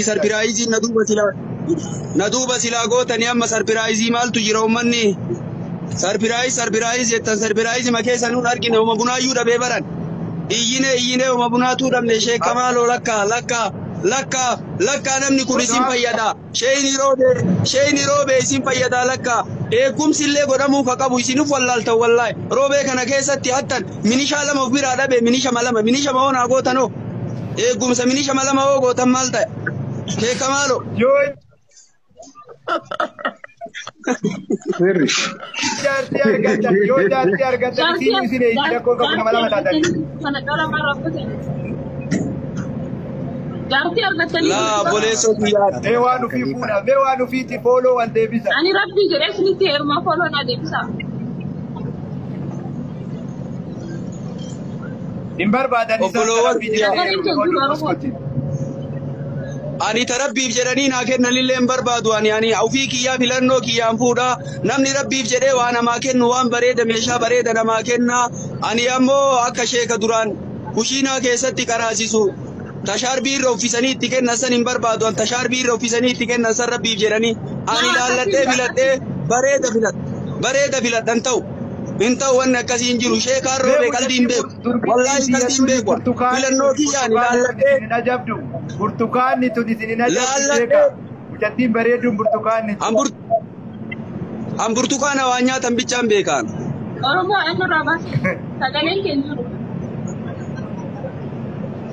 Sarpiraayizii na duuba silaa gootanii amma sarpiraayizii maaltu jira uummanni? Sarpiraayiz sarpiraayiz jettan sarpiraayizii makee nuun argine uma bunaayyuu dhabee baran. Iyyine iyyine uma bunaatuu dhabne sheekka maaloo lakkaa lakkaa lakkaa lakkaa namni kun isin fayyada. Sheeyini roobee isin fayyada lakkaa. Eegumsi illee godhamuu ka qabu isinuf wallaaltan wallaahi. Roobee kana keessatti hattan minishaa lama of biraa dhabe minisha lama minisha mahoonaa gootanoo. Eegumsa minisha lama hoo gootan maal ta'e? Sheekka maaloo. Yoo Sirri. jaartii argatan yoo jaartii argatan isin isin eeyyii rakkoo qabu nama lama taatan. Kana caalaa maal rakkate? Jaartii argatanii. Laa obboleessoo kiyyaa. Mee waan ofii fuudha mee waan ofiitti fooloo wal deebisa. Ani rabbii jedhee isinitti heerumaa fooloo naa deebisa. Hin barbaadan isaan Obboloowwan rabbii jedhee kiyyaa. heerumu oduu kuskoti. Ani tarabbiif jedhanii naa kennanillee hin barbaadu ani ani ofii kiyyaa filannoo kiyyaan fuudha namni rabbiif jedhee waa namaa kennu waan bareeda meeshaa bareeda namaa kenna ani ammoo akka sheeka duraan kushiinaa keessatti qaraasisu tashaarbii irra uffisanii itti kennan san hin barbaadu ani tashaarbii irra uffisanii itti kennan san rabbiif jedhanii ani laalladhee filadhee bareeda filadha bareeda filadhan ta'u hin ta'u wanni akkasii hin jiru sheekaan roobee qalbii hin beeku wallaahi qalbii hin beeku filannoo kiyyaan laalladhee Isin ajabdu burtukaanni tun isin hin ajabdu Laalladhee. sheeka. Mucattiin bareeduun burtukaanni. An burtukaana waan nyaatan bichaan beekaan. Oromoo eenyurraa baase? Sagaleen keenya jiru.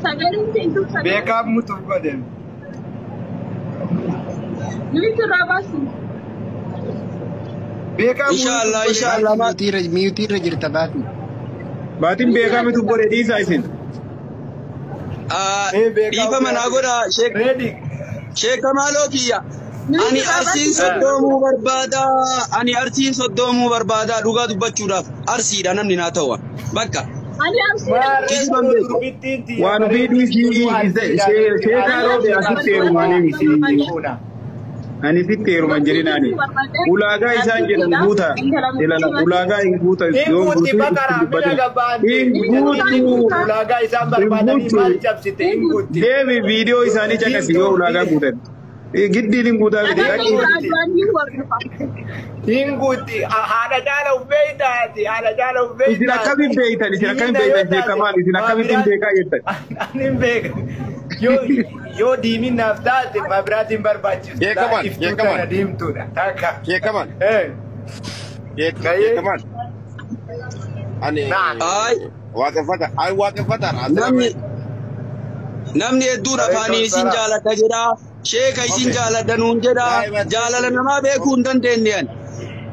Sagaleen keenya jiru. Sagaleen Beekaa mutuuf godhe. nuti irraa baasu. Beekaa Inshaallah inshaallah maal Miutii irra jirta baati. Baatiin beekaa mitu godhe dhiisaa isin. dhiifama naa godha Reedi. sheeka maaloo kiyya. Ani arsiin soddoomuu barbaada. Ani arsiin soddoomuu barbaada dhugaa dubbachuudhaaf arsiidha namni naa ta'u. Bakka Ani arsiidha. Kijiban beeku. Waan ofii dhiisii sheekaa roobee asitti heerumaanii miti. Ani sitti heeruman jedhinaani. Ulaagaa isaan jedhan guuta. Ilala ulaagaa hin guuta yoo Hin guutti guutuu bakara itti bira dubbatin. gabaante. Hin guutu. Ulaagaa isaan barbaadanii maal cabsite hin guutti. Deemi viidiyoo isaanii caqasi yoo ulaagaa guutan. Giddiin hin guutaa miti. Sagaleen irraa du'anii hordofa. Hin guutti. Haadha jaala uffee taati. Haadha jaala uffee Isin akkamiin beektan? Isin akkamiin beektan sheekamaan? Isin akkamittiin beekaa jettan? Ani hin beeka. Yoo yoo diimiin naaf taate ma biraatiin barbaachistu. Sheekamaan, Iftuu sheekamaan. tana diimtuudha. Takka. Sheekaman. Eh. Sheekaman. Ani Ay. waaqeffata. Ani waaqeffataadha. Namni namni hedduun afaanii isin jaaladha jedha. Sheeka isin jaaladha nuun jedha. Jaalala namaa beekuu hin dandeenye ani.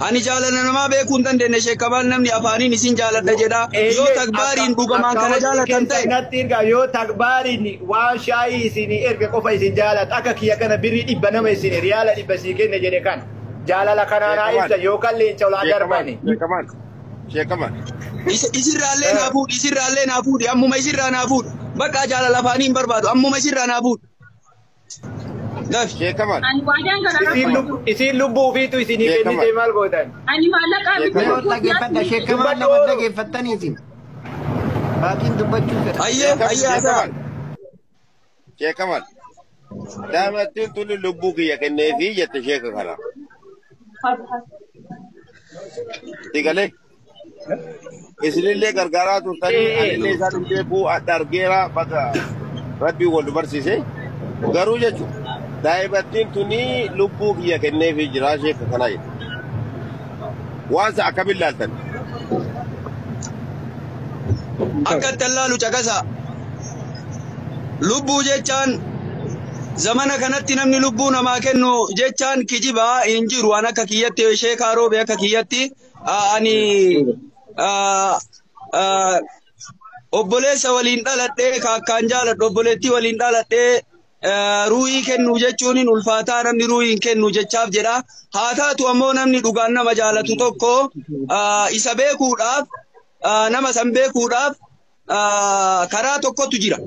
Ani jaalala namaa beekuu hin dandeenye sheekamaan namni afaaniin isin jaaladha jedha. Yoo takbaariin dhugamaan kana jaalatan ta'e. Natti erga yoo takbaariin waan shaayii isin erga qofa isin jaalata akka kiyya kana birrii dhibba nama isin riyaala dhibba sii kenne jedhe kan jaalala kanaan haa ibsa yookaan leenca olaa darbani. Sheekaman. Sheekaman. Isirraallee naa fuudhi isirraallee naa fuudhi ammuma isirraa naa fuudhi. Bakka jaalala afaanii hin barbaadu ammuma isirraa naa fuudhi. Gafi. Sheekaman. Ani waadaan gara rakkoo. Isin lubbuu ofiitu isinii kennite maal gootan? Ani maallaqaa miti. Yoo dhaggeeffadha sheekamaan nama dhaggeeffattanii isin. Baatiin dubbachuu fedha. Ayyee ayyee haasaa. Sheekaman. Daamattiin tuni lubbuu kiyya kenneefii jette sheeka kana. Sigalee. Isinillee gargaaraa turtanii anillee isaan hin beeku adda argeera bakka rabbii wal barsiise. Garuu jechuudha. Daa'imattiin tuni lubbuu kiyya kenneefii jira sheeka kanaa jedhe. Waan isa akkamiin laaltan? Akka itti allaalu caqasa. Lubbuu jechaan zamana kanatti namni lubbuu namaa kennu jechaan kijibaa hin jiru. Waan akka kiyyatti sheekaa roobe akka kiyyatti ani obboleessa waliin dhaladhee kaakkaan jaaladhu obboleettii waliin dhaladhee ruuhii kennu jechuun hin ulfaataa namni ruuhii hin kennu jechaaf jedha. Haa taatu ammoo namni dhugaan nama jaalatu tokko isa beekuudhaaf nama san beekuudhaaf karaa tokkotu jira.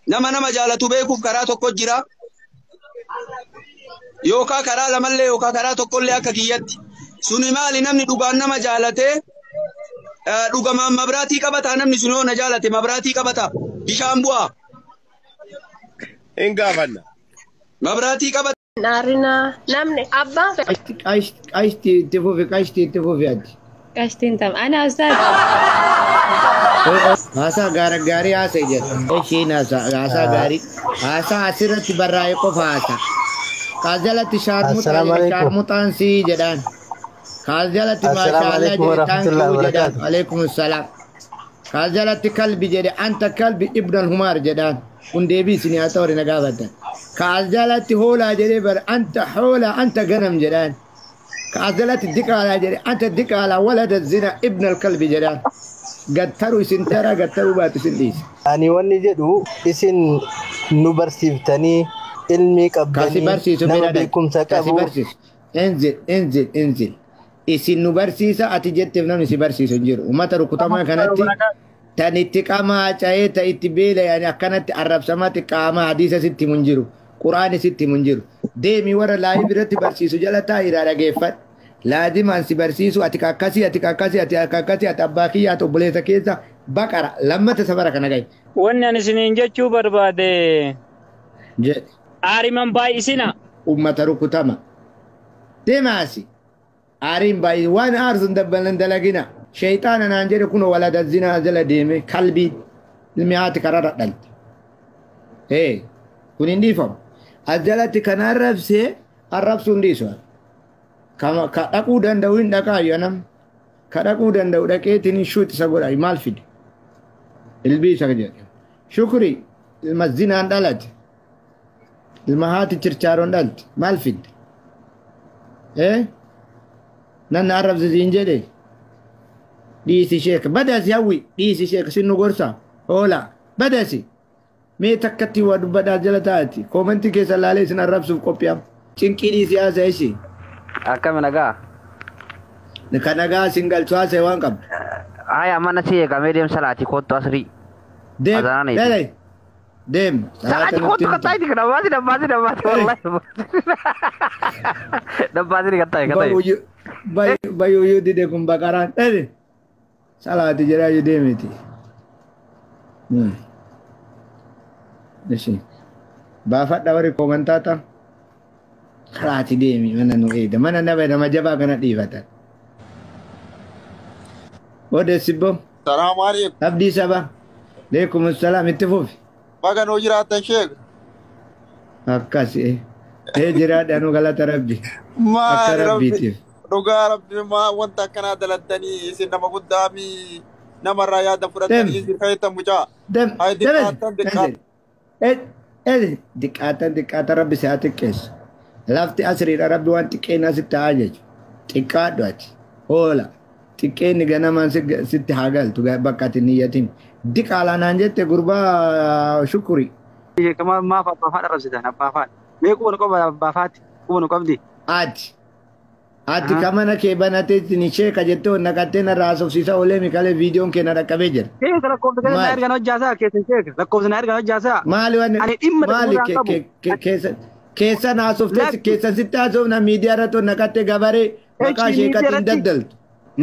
Nama nama jaalatu beekuuf karaa tokko jira. Yookaan karaa lamallee yookaan karaa tokkollee akka kiyyatti. Suni maali namni dhugaan nama jaalate dhugamaan mabraatii qabataa namni sun yoo na jaalate mabraatii qabataa bishaan bu'aa. Hin gaafanna. Mabraatii qaba. Naarrinaa namni abbaan fedhe. Qashtii itti fufi, qashtii itti fufi ati. Qashtiin tam. Ana ustaaz. Haasaa gaara gaarii haasa'e jedha. Ishiin haasaa gaarii. Haasaa asirratti barraa'e qofa haasaa. Kaas jalatti shaarmuxaan sii jedhaan. Kaas jalatti maashaallah jedhe taankiyuu jedhaan. Alaikum salaam. Kaas jalatti kalbi jedhe anta kalbi ibnal humaar jedhaan. Kun deebii isinii haa ta'u na gaafatan. Kaas jalatti hoolaa jedhee bara anta hoolaa anta ganam jedhaan. Kaas jalatti diqaalaa jedhe anta diqaalaa walada zina ibnal kalbi jedhaan. Gattaru isin tara gattaruu baatu isin dhiisa. Ani wanni jedhu isin nu barsiiftanii ilmii Kasi qabdanii barsiisu nama fedha beekumsa kasi qabu. barsiisu. Inzil inzil inzil. Isin nu barsiisa ati jetteef namni si barsiisu hin jiru. Uummata rukutamaa kanatti tan itti qamaa ca'ee ta itti beela yani akkanatti arrabsamaatti qaama hadiisa sitti himu hin jiru. Quraani sitti himu hin jiru. Deemi warra laayii biratti barsiisu jala taa'iraa dhageeffadhu. Laazimaan si barsiisu ati kakkasii ati kakkasii ati kakkasii ati abbaa kiyya ati obboleessa keessa baqara lammata safara kana gahi. Wanni ani isiniin jechuu barbaade Jedhe. aariman baay'isina. Uummata rukutama. Deemaasi. Aariin baay'ee waan aarsu hin dabbalan dalagina. Shayxaana naan jedhe kun walada zinaa jala deeme kalbii ilmi haati kararra dhalte. Ee kun hin dhiifamu. As jalatti kan arrabsee arrabsuu hin dhiisu. Ka dhaquu danda'u hin dhaqaayu anam. Ka dhaquu danda'u dhaqeetiin shuut isa godha maal fide? Ilbii isa jedhe. Shukri ilma zinaan dhalate. Ilma haati chirchaaroon dhalte maal fidde? Ee? Nan arrabse siin jedhe. Dhiisi sheek badasi hawwi dhiisi sheek sin nu gorsa hoola badasi. Mee takkatti waa dubbadhaa jala taa'ati koomentii keessa laalee isin arrabsuuf qophi'am. Cinqii dhiisi haasa ishee. Akkami nagaa? Ka nagaa sin galchu haasa'e waan qabdu. Haya mana si eegamee deem salaatii kottu asrii. Deem Azaan eegi. dhalai deem. Salaatii kottu kattaa itti dabbaasi dabbaasi dabbaasi wallahi. Dabbaasi kattaa kattaa. Bayuyyuu dide kun baqaraan dhale. Salaati jedhaa deemiti. Ishi. Baafadha warri koomantaata. Karaati deemi mana nu eeda. Mana nama nama jabaa kana dhiifatan. Odeessibbo. Salaamu alaikum. Abdii saba. Leekum salaam itti fufi. Baga nuu jiraattan sheek. Akkas ee jiraadha nu galata rabbi. Akka Maali rabbi rabbiitiif. dhugaa rabbi maa wanta akkanaa dalattanii isin nama guddaa mi namarraa yaada fudhattanii isin fayyadtan mucaa. Dem Ay diqqaattan diqqaattan. Diqqaatan diqqaatan rabbi si haa xiqqeessu. Lafti asriidha rabbi waan xiqqeenna sitti haa jechu. Xiqqaadhu ati. Hoola. Xiqqeenni ganamaan sitti haa galtu bakka ati niyyatin. Diqaalaa naan jette gurbaa shukuri. Maaf abbaa faadha arrabsitan abbaa faadha. Mee quba nu qaba abbaa faati quba nu qabdi. Ati. Ati kamana kee banatee isin sheeka jettee naqattee narraa haasofsiisaa oolee mikalee viidiyoon kee na dhaqqabee jira. Sheeka lakkoofsa kana na ergan hojjaasaa keessan sheeka lakkoofsa na ergan hojjaasaa. Maali wanni Ani dhimma maali tokko irraa qabu. keessan haasoftee keessan sitti haasofna miidiyaa irratti naqattee gabaree maqaa Echi sheekatti hin miidiyaa irratti daddaltu.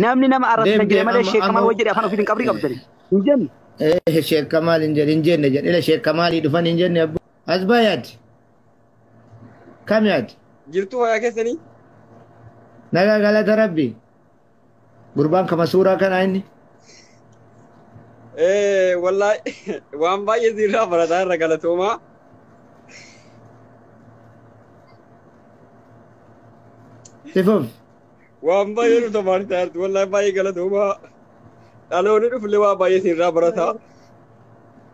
Namni nama arrabsitan Deem jedhe deem malee amma sheeka maal amma wajji jedhe afaan ofiitiin qabrii qabdani. Hin jenne. Eh sheeka maal hin jedhe hin jenne jedhe ila sheeka maalii dhufan hin jenne abbo. As bayaati. Kam yaati? Jirtuu fayyaa keessanii? Nagaa galata rabbi. Gurbaan kama suuraa kanaa inni. Ee wallaahi waan baay'ee sirraa barataa irra galatoomaa. Sifuuf. Waan baay'ee nu tomaaritaa jirtu wallaahi baay'ee galatoomaa. Dhaloonni dhufullee waan baay'ee sirraa barataa.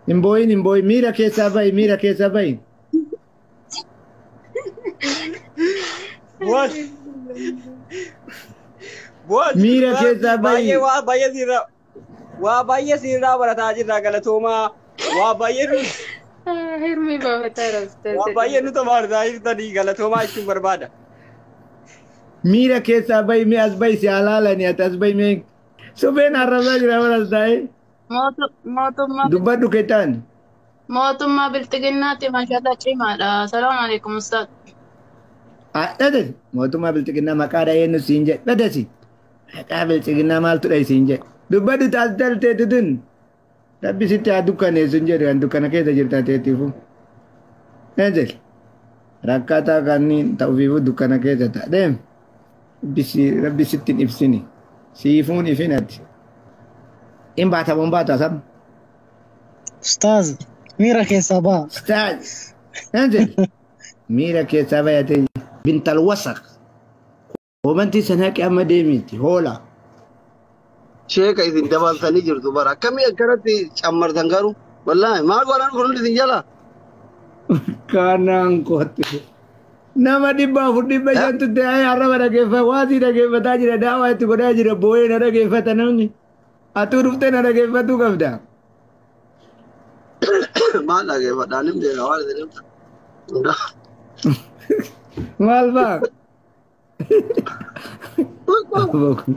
Hin boo'in hin boo'in miira keessaa bahi miira keessaa bahi. Waan waan Miira keessaa bahi. baay'ee waa baay'ee sirraa waa baay'ee sirraa barataa jirra galatoomaa. Waa baay'ee nu Hirmii baafataa waan baay'ee nu tomaaritaa jirtanii galatoomaa jechuun barbaada. Miira keessaa bahi mee as bahi si halaalani ati as bahi mee. Supheen arrabaa jira baras taa'ee. Mootummaa Dubbadhu keetaan. mootummaa bilxiginnaatti maashaallah cimaadha. Salaamu alaikum ustaad. Dhadhasi mootummaa bilxiginnaa maqaa dhahee nu siin jedhe dhadhasi. Maqaa bilxiginnaa maaltu dhahe siin jedhe. Dubbadhu taas dalteetu tun. Rabbi sitti haa dukkaneessu hin jedhu kan dukkana keessa jirta teetiifu. Enzil. Rakkataa kanneen ta'uufiifuu dukkana keessa ta'a. Deem. Rabbi sitti hin ibsini. Siifuun ifin ati. In baata moo hin baata sam? Ustaaz, miira keessaa ba'a. Ustaaz. Enzil. Miira keessaa bayatee bintal wasaq. Hoomantii sana haqi amma deemiti hoola. Sheeka isin dabaltanii jirtu bara akkamii akkanatti cammartan garuu wallaahi maal godhan kun hundi isin jala. Kanaan kootu. Nama 400 500 ta'ee arraba dhageeffata waasii dhageeffataa jira daawaa itti godhaa jira boo'ee na dhageeffata namni. Atuu dhuftee na dhageeffatuu qabda. Maal dhageeffadhaan hin beeka waan isin himtan. Maal fa'aa?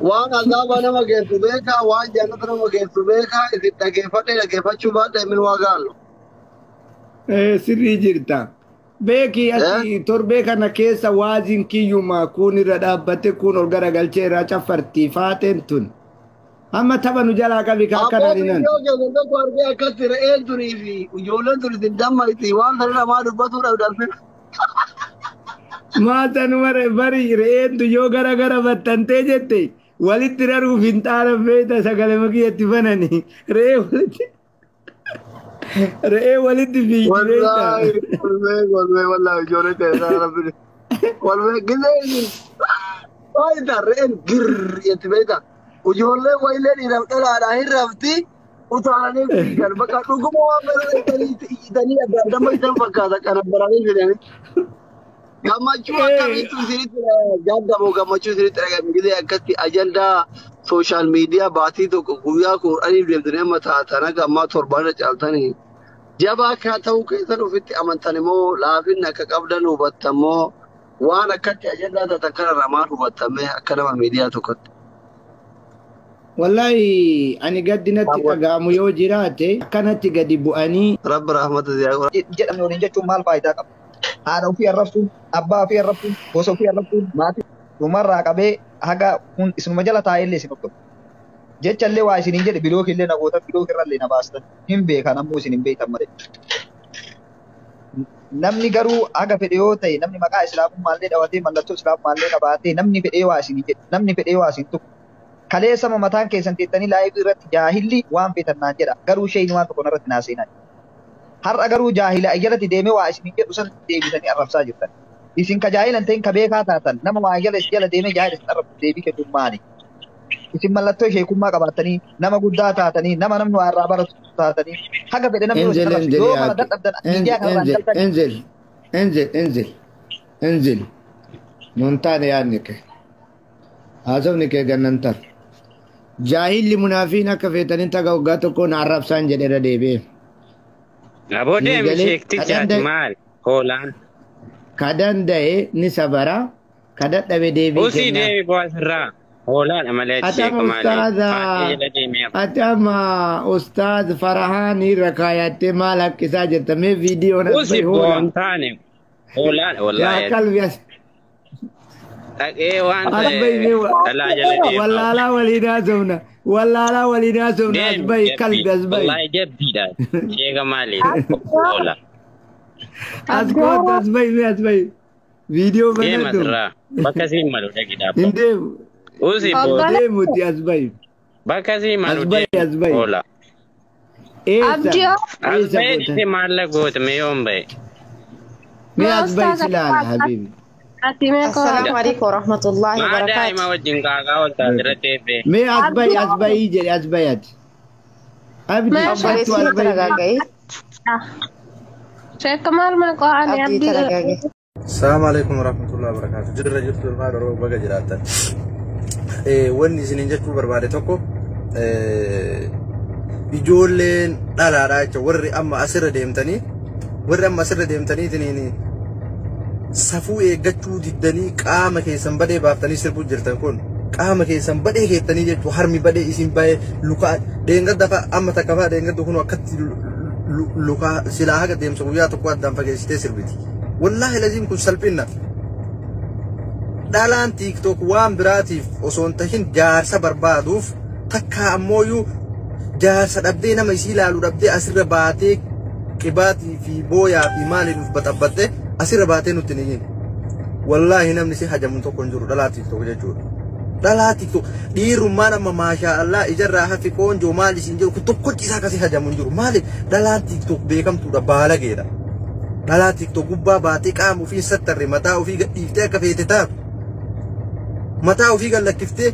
Waan azaaba nama geessu beekaa waan jannata nama geessu beekaa isin dhageeffadhee dhageeffachuu baadhee min waa gaallu. Sirrii jirta. Beeki ati torbee kana keessa waaziin kiyyuma kun irra dhaabbate kun ol garagalchee irraa caffartii faateen tun. Amma tapha nu jalaa qabi ka akkana Abbootiin hinan. yoo keessan tokko argee akkatti re'een turii fi ijoolleen tun isin dammayti waan sana namaa dubbatuu dhabdan. Maatanuma bari re'eentu yoo gara gara battantee jette walitti raruuf hin xaaran beekta sagalee makiyyatti banani re'ee walitti re'ee walitti fiigdi beekta. Wallaahi walmee walmee wallaahi ijoollee ta'e sana rabbi walmee gisee isin waayita re'een girr jetti beekta ijoollee wayilee dhiiraaf dhalaadhaa hin rafti utaalanii fiigan bakka dhuguma waan gara iyyitanii adda adda isan fakkaata qanabbaranii fidanii. Gammachuu akkamiitu isinitti gaddamoo gammachuu isinitti dhagahame gisee akkatti ajandaa sooshaal miidiyaa baatii tokko guyyaa kudhaniif deemtanii amma taatan akka ammaa torbaan irra caaltanii jabaa akka ta'uu keessan ofitti amantan immoo laafinni akka qabdan hubattan immoo waan akkatti ajandaa taatan kanarraa maal hubattame akka nama miidiyaa tokkotti. Wallaahi ani gaddi natti dhaga'amu yoo jiraate akkanatti gadi bu'anii. Rabbi rahmata siyaa jedhamne waliin jechuun maal faayidaa qaba? Haadha ofii arrabsuun, abbaa ofii arrabsuun, gosa ofii arrabsuun, maatii dhumarraa qabee haga kun isinuma jala taa'ee illee isin hordoftu. Jecha illee waa isiniin jedhe biloo illee na gootan biloo irra illee na baastan hin beekan ammoo isin hin beektan malee. Namni garuu haga fedhe yoo ta'e namni maqaa islaamummaa illee dhawatee mallattoo islaamummaa illee qabaatee namni fedhee waa isiniin jedhe namni fedhee waa isin tuqu. Kaleessa mataan keessan teettanii laayivii irratti jaahilli waan feetan naan jedha garuu isheen waan tokko narratti naa seenaa. Har'a garuu jaahila jalatti deemee waa isin jedhu san deebisanii arrabsaa jirtan. Isin ka jaahila hin ta'in ka beekaa taatan nama waa jala jala deemee jaahila isin arrabsu deebii kennuun maali? Isin mallattoo sheekummaa qabaattanii nama guddaa taatanii nama namni waa irraa baratu taatanii haga fedhe namni yoo isin Enzil arrabsu enzil yoo mana yaaki. dadhabdan miidiyaa kanarraa hin Enzil galtanii. enzil enzil enzil enzil. Nun taane yaadni kee. Haasofni kee gannan tar. Jaahilli munaafiin akka feetaniin taga waggaa tokko na arrabsaan jedheera deebi'ee. Aboo deemi Galee sheektichaati maal hoolaan. Ka danda'e ni sabara ka dadhabe deebii Usii kenna. deemi bu'aa sirraa. Hoolaadha malee Ati sheeka amma maali. ustaaza Faatee jala deemee hafa. ati amma ustaaz Farahaan irra kaayattee maal haqqisaa jirta mee viidiyoon as Usii bahi hoola. bu'aa hin taane hoolaadha Yaa wallaahi. qalbi as Dhaqee waan as ta'e bahi mee dhalaa jala deema. wallaalaa waliin haasofna wallaalaa waliin haasofna as Deemi bahi jabbii qalbi as bahi. wallaahi jabbiidha. Sheeka maali hoola. As kootu as bahi mee as bahi viidiyoo Deema banadhu. sirraa bakka siin malu dhaqi Hin dhaabba. deemu Usii bu'aa deemuti as bahi bakka siin as malu bahi deemi as bahi. hoola. Eessa Abdii As eessa bahee gootan dhufee maallaqa goote mee yoon bahe. mee maa as bahi ustaaza silaala habiibi. ati mee koo Assalamu alaikum warahmatullahi Maa daa'ima wabarakatuh. wajjin qaaqa ooltaa asirratti eebbee. Mee as bahi Abdii as bahi jedhe as bahi ati. Abdi mee attu as Obboleessi bahi mee. taragaaga'e. sheeka maal mee koo ani Abdii abdii taragaaga'e. Assalamu alaikum warahmatullahi wabarakatuh. Jirra jirtu ilmaan Oromoo baga jiraattan. Wanni isiniin jechuu barbaade tokko ijoolleen dhalaadhaa jecha warri amma asirra deemtanii warri amma asirra deemtanii isiniin safuu eeggachuu diddanii qaama keessan badee baaftanii sirbuu jirtan kun qaama keessan badee keettanii jechuu harmi badee isin bahe lukaa dheengadda fa'a amma takka fa'a dheengadda kun akkatti lukaa silaa haga deemsa guyyaa tokko addaan fageessitee sirbiti. Wallaahi laziim kun salphinna. Dhalaan TikTok waan biraatiif osoo hin tahin jaarsa barbaaduuf takka ammooyyuu jaarsa dhabdee nama isii ilaalu dhabdee asirra baatee Qibaatii fi booyaa fi maaliin uf baxabbattee asirra baatee nutti ni himu. Wallaahi namni si hajamu tokko hin jiru dhalaa TikTok jechuudha. Dhalaa TikTok dhiirummaan amma maashaa Allah ijarraa hafi qoonjoo maal isin jiru kun tokkochi isaa akkasii hajamu hin jiru. Maaliif dhalaan TikTok beekamtuudha baalageedha. Dhalaa TikTok gubbaa baatee qaama ofii hin sattarre mataa ofii gadhiiftee akka feete taatu. Mataa ofii gad lakkiftee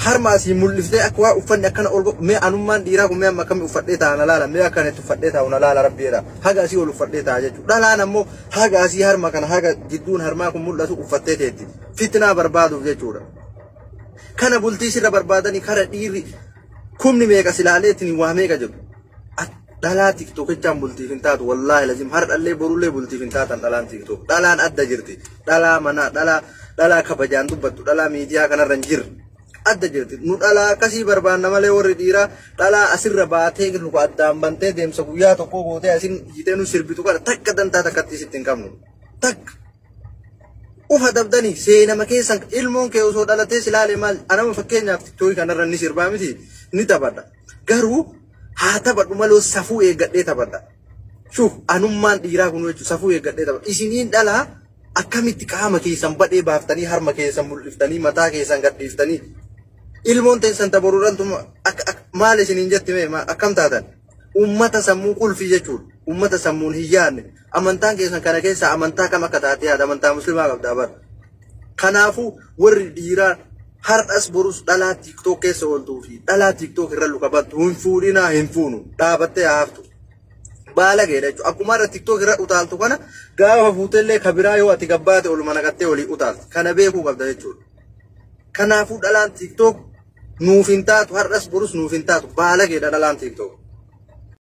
harma asii mul'iftee akka waa uffanni akkana ol godhu mee anummaan dhiiraa kun mee amma akkamii uffadhee taa'a na laala mee akkana itti uffadhee taa'u na laala rabbiidha haga asii ol uffadhee taa'a jechuudha. Dhalaan ammoo haga asii harma kana haga jidduun harmaa kun mul'atu uffattee teetti fitnaa barbaaduuf jechuudha. Kana bultii sirra barbaadanii kara dhiirri kumni meeqa silaaleetiin waa meeqa jedhu. Dhalaa tiktokichaan bultiif hin taatu wallaahi lazim har'allee borullee bultiif hin taatan dhalaan tiktok dhalaan adda jirti dhalaa manaa dhalaa dhalaa kabajaan dubbattu dhalaa miidiyaa kanarra hin jirre adda jirti nu dhalaa akkasii barbaanna malee warri dhiiraa dhalaa asirra baatee luka addaan bantee deemsa guyyaa tokkoo gootee asin jitee nu sirbitu kana takka dantaa takkatti sitti hin qabnu takka ufa dabdanii seenama keessan ilmoon kee osoo dhalatee silaalee maal anama fakkeenyaaf tiktookii kanarra ni sirbaa miti ni taphadha garuu haa taphadhu malee safuu eeggadhee taphadha. Shuuf anummaan dhiiraa kun jechuun safuu eeggadhee taphadha. Isiniin dhalaa akkamitti qaama keessan badhee baaftanii harma keessan mul'iftanii mataa keessan gadhiiftanii ilmoon teessan taboruudhaan maal isiniin jetti mee akkam taatan? Uummata sammuu qulfii jechuudha. Uummata sammuun hin yaadne. Amantaan keessan kana keessaa amantaa kam akka taate yaada amantaa musliimaa qabdaa bara. Kanaafuu warri dhiiraa har'as borus dhalaa TikTok keessa ooltuu fi dhalaa TikTok irra luka battu hin fuudhinaa hin fuunu dhaabattee haaftu. Baalageedha jechuudha. Akkuma irra TikTok irra utaaltu kana gaafa fuutellee kabiraa yoo ati gabbaate oluma naqattee olii utaalti. Kana beekuu qabda jechuudha. Kanaafuu dhalaan TikTok nuuf hin taatu har'as borus nuuf hin taatu baalageedha dhalaan TikTok.